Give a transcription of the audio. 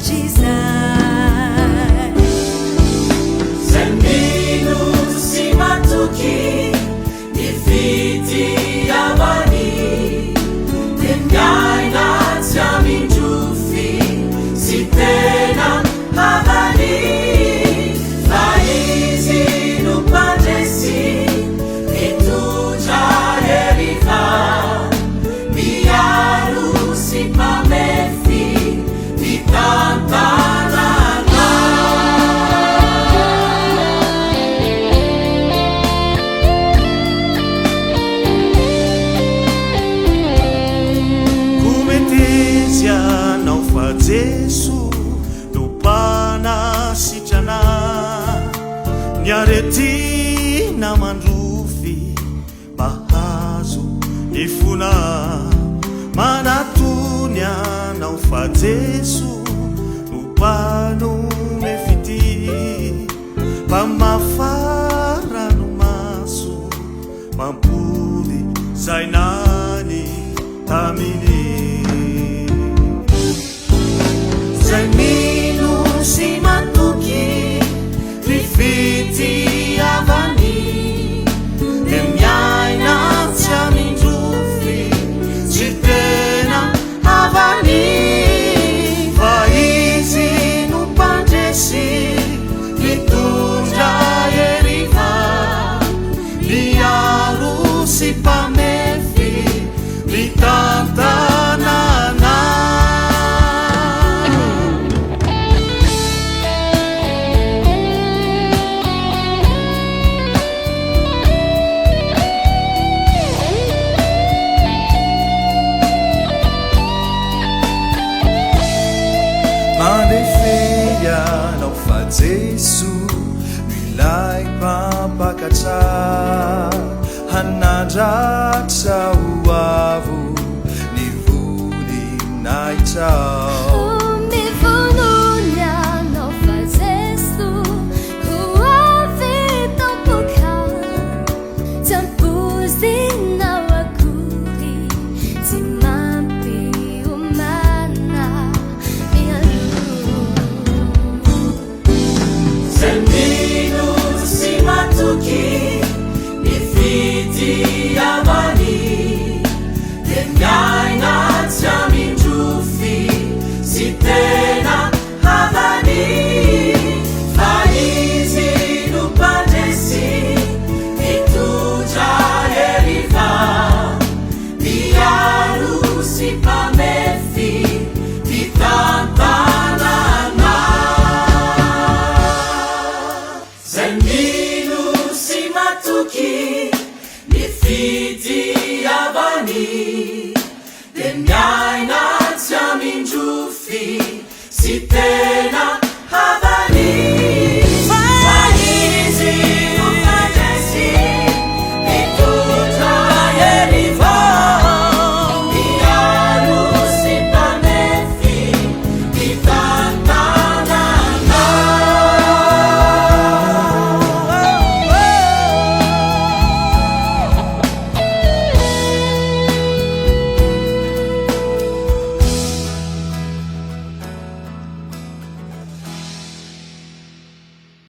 hatrizay. Zay mino sy matoky ny fitiavany dia miaina tsy amindrofy sy tena havany fa izy no mpandresy mitondra heriva miaro sy mpamefy mitantana. Kometeza ianao fa Jeso no mpanasitrana ny aretina mandrofy mahazo ny fona manatony anao fa Jeso no mpanome fitia mpamafa ranomaso mampody zay nany taminy. Zay mino sy matoky ny fitiavany dia miaina tsy amindrofy sy tena havany fa izy no mpandresy mitondra heriva miaro sy mpamefy mitantana. Mandefe ianao fa Jeso no ilay mpampakatra hanandratra ho avo ny voninahitrao. Mivonona ianao fa Jeso ho avy tampoka, tsy ampoizinao akory, tsy mampiomana mialoha. Zay mino sy matoky ny fitiavany dia miaina tsy amindrofy sy tena havany fa izy no mpandresy mitondra heriva miaro sy mpamefy mitantana. Zay mino sy matoky ny fitiavany dia miaina tsy amindrofy sy tena